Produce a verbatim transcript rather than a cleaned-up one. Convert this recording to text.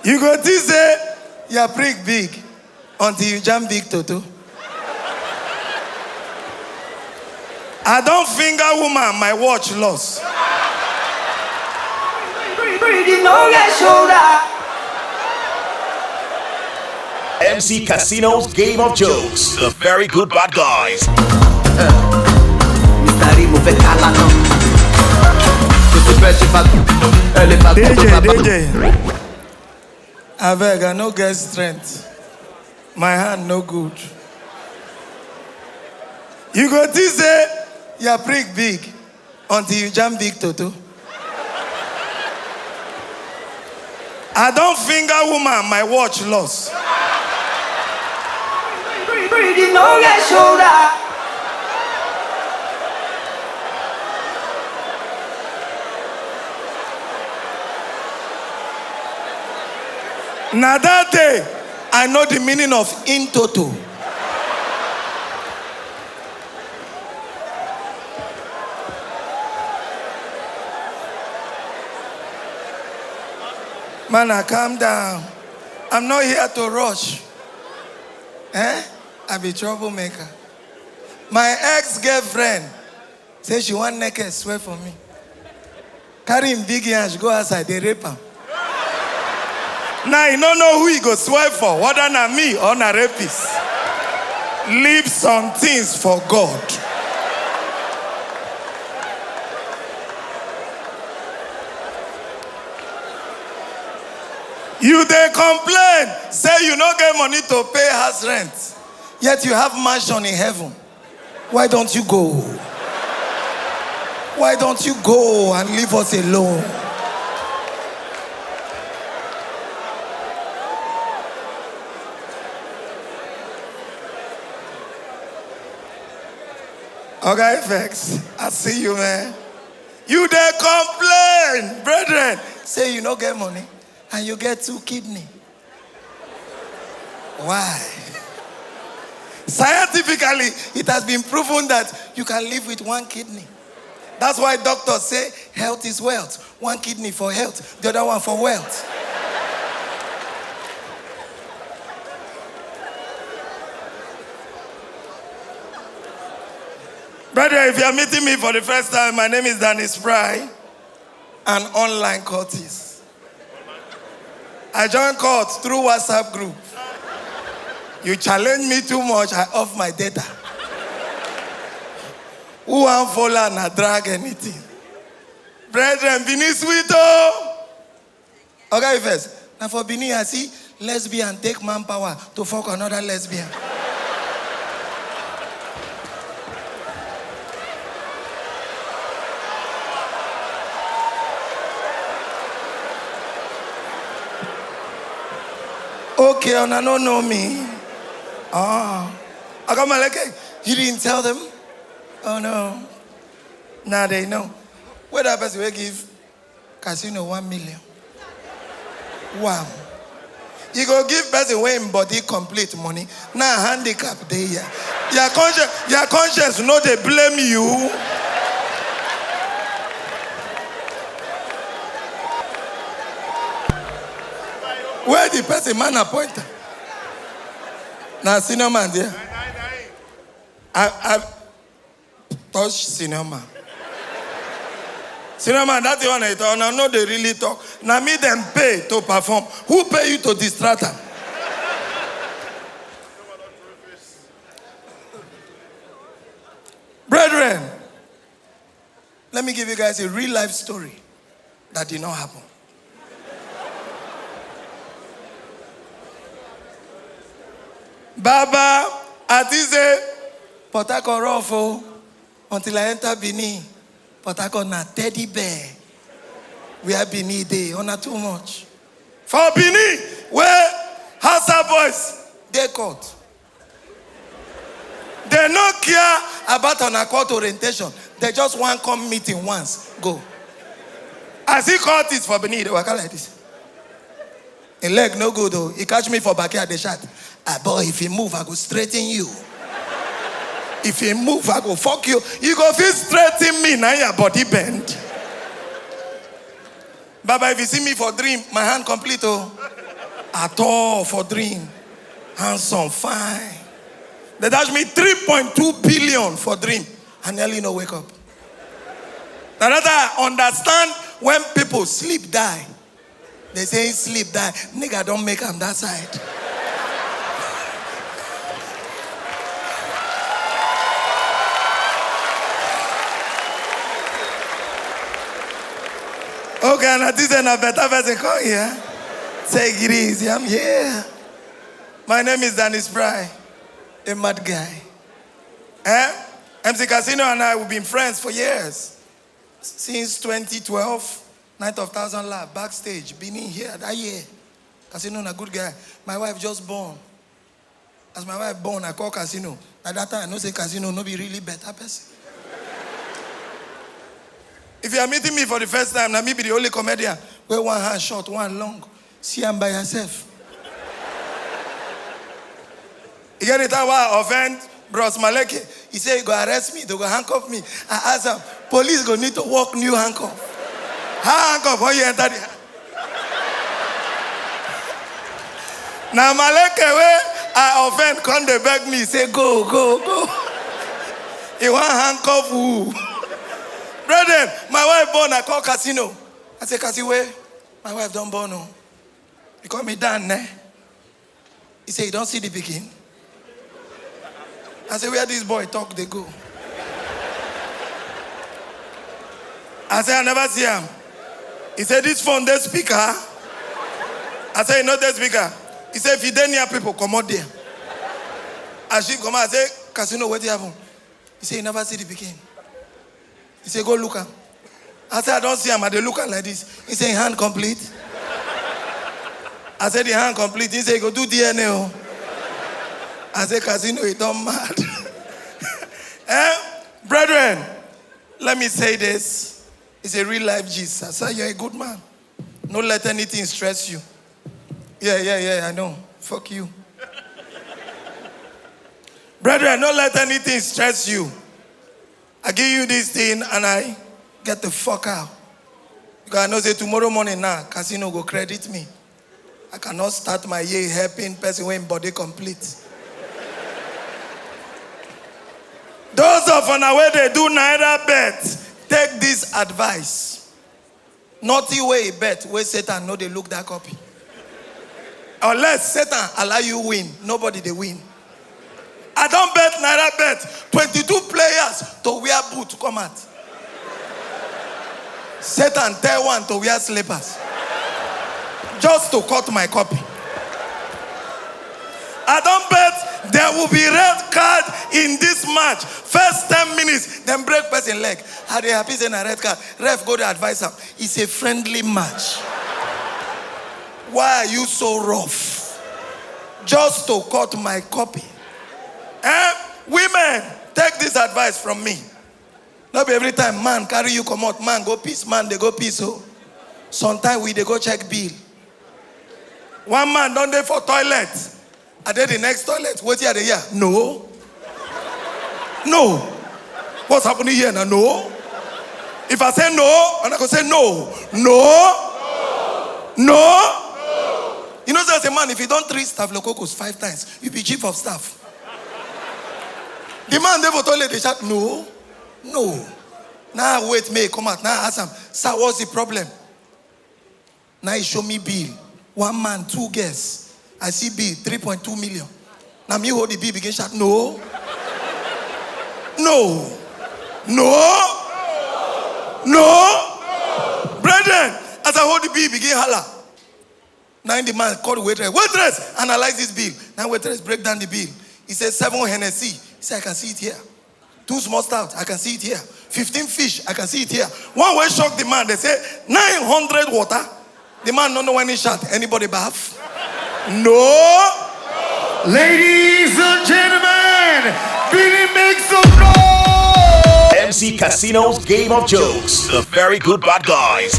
You go think say your prick big until you jam big toto. I don finger woman, my watch loss. M C Casino's Game of Jokes. The Very Good Bad Guys. Mr. Rimo fait calaton. Je suis bête, j'ai pas. Elle est pas. D J, D J. Abeg, I no get strength. My hand no good. You go think say your prick big until you jam big toto. I don finger woman, my watch loss. Breathing on your shoulder. Na that day I know the meaning of in toto. Man, I calm down. I'm not here to rush. Eh? I be troublemaker. My ex-girlfriend say she wan naked swear for me. Carry him big yansh go outside, dey rape am. Now you no know who he go swear for, whether na me or na rapist. Leave some things for God. You dey complain say you no get money to pay house rent, yet you have mansion in heaven. Why don't you go? Why don't you go and leave us alone? Oga Effects, I see you, man. You dey complain, brethren, say you no get money and you get two kidney. Why? Scientifically, it has been proven that you can live with one kidney. That's why doctors say health is wealth. One kidney for health, the other one for wealth. Brother, if you are meeting me for the first time, my name is Danny Spry, an online cultist. I join cult through WhatsApp group. You challenge me too much, I off my data. Who wan follow na drag anything? Brethren, Benin sweet o. Oga Effects, na for Benin I see lesbian take manpower to fuck another lesbian. Okay, una no know me. Ah. Oga Maleke, you didn't tell them? Oh no. Now they know. Where that person wey give casino one million? Wow. You go give person wey him body complete money. Now handicap dey here. Your conscience, your conscience no dey blame you. Where the person man appointed? Na senior man there. I, I touch senior man. Senior man, that one I talk. Una no dey really talk. Na me dem pay to perform. Who pay you to distract am? Brethren, let me give you guys a real life story that did not happen. Baba, I think say Port Harcourt rough o, until I enter Benin. Port Harcourt na teddy bear. Where Benin dey, una too much. For Benin, where Hausa boys dey court. They no care about an accord orientation. They just wan come meeting once, go. I see cultists for Benin, they waka like this. Him leg no good o. He catch me for backyard, dey shout, "Ah, boy, if you move, I go straighten you. If you move, I go fuck you." You go fit straighten me, na your body bend. Baba, if you see me for dream, my hand complete o. At all for dream. Handsome, fine. They dash me three point two billion for dream. I nearly no wake up. Now that I understand when people sleep die. They say sleep die. Nigga don't make am that side. Okay, and I think na better person come here. Take it easy, I'm here. My name is Danny Spry, a mad guy. Eh? M C Casino and I, we've been friends for years. Since twenty twelve, Night of Thousand Laugh, backstage, been in here that year. Casino na good guy. My wife just born. As my wife born, I call Casino. At that time, I know say Casino no be really better person. If you are meeting me for the first time, na me be the only comedian where one hand short, one long. See am by yourself. You get the time why I offend Bros Maleke? He say he go arrest me, they go handcuff me. I ask am, police go need to work new handcuff. How handcuff when you enter the Now Maleke wey I offend come dey beg me say go, go, go. He wan handcuff who? Brethren, my wife born, I call Casino. I say, Casino, my wife don born o. He call me Dan, ne? He say, you don see the pikin? I say, where this boy talk dey go? I say, I never see am. He say, this phone dey speaker? I say, e no dey speaker. He say, if you dey near people, comot there. As she comot, I say, Casino, wetin happen? He say, you never see the pikin? He say, go look am. I say, I don see am, I dey look am like this. He say, hand complete? I say, the hand complete. He say, go do D N A o. I say, Casino, you don mad. Eh? Brethren, let me say this. It's a real life Jesus. I say, you're a good man. No let anything stress you. Yeah, yeah, yeah, I know. Fuck you. Brethren, no let anything stress you. I give you this thing and I get the fuck out. Because I know say tomorrow morning now, Casino go credit me. I cannot start my year helping person wey im body complete. Those of una wey dey do naira bet, take this advice. Nothing wey e bet wey Satan no dey look that copy. Unless Satan allow you win, nobody dey win. I don bet naira bet twenty-two players to wear boot come out. Satan tell one to wear slippers just to cut my copy. I don bet there will be red card in this match. First ten minutes, dem break person leg. I dey happy say na red card. Ref go dey advise am. It's a friendly match. Why are you so rough? Just to cut my copy. Eh? Women, take this advice from me. No be every time man carry you comot, man go piss, man dey go piss o. Sometimes we dey go check bill. One man don dey for toilet. I dey the next toilet. Wetin I dey hear? No. No. What's happening here now? No. If I say no, and I go say no. No. No. You know, as a man, if you don treat staff lococos five times, you be chief of staff. The man dey for toilet, dey shout, no. No. Now I wait, make e come out. Now I ask am, sir, what's the problem? Now he show me bill. One man, two girls. I see bill, three point two million. Now me hold the bill, begin shout, no. No. No. No. Brethren, as I hold the bill, begin holla. Now the man call the waitress. Waitress, analyze this bill. Now waitress break down the bill. He said, seven Hennessy. He said, I can see it here. Two small stout, I can see it here. Fifteen fish, I can see it here. One wey shock the man, they say, nine hundred water. The man no know when he shot. Anybody baff? No. Ladies and gentlemen, Billy, make some noise. M C Casino's Game of Jokes. The Very Good Bad Guys.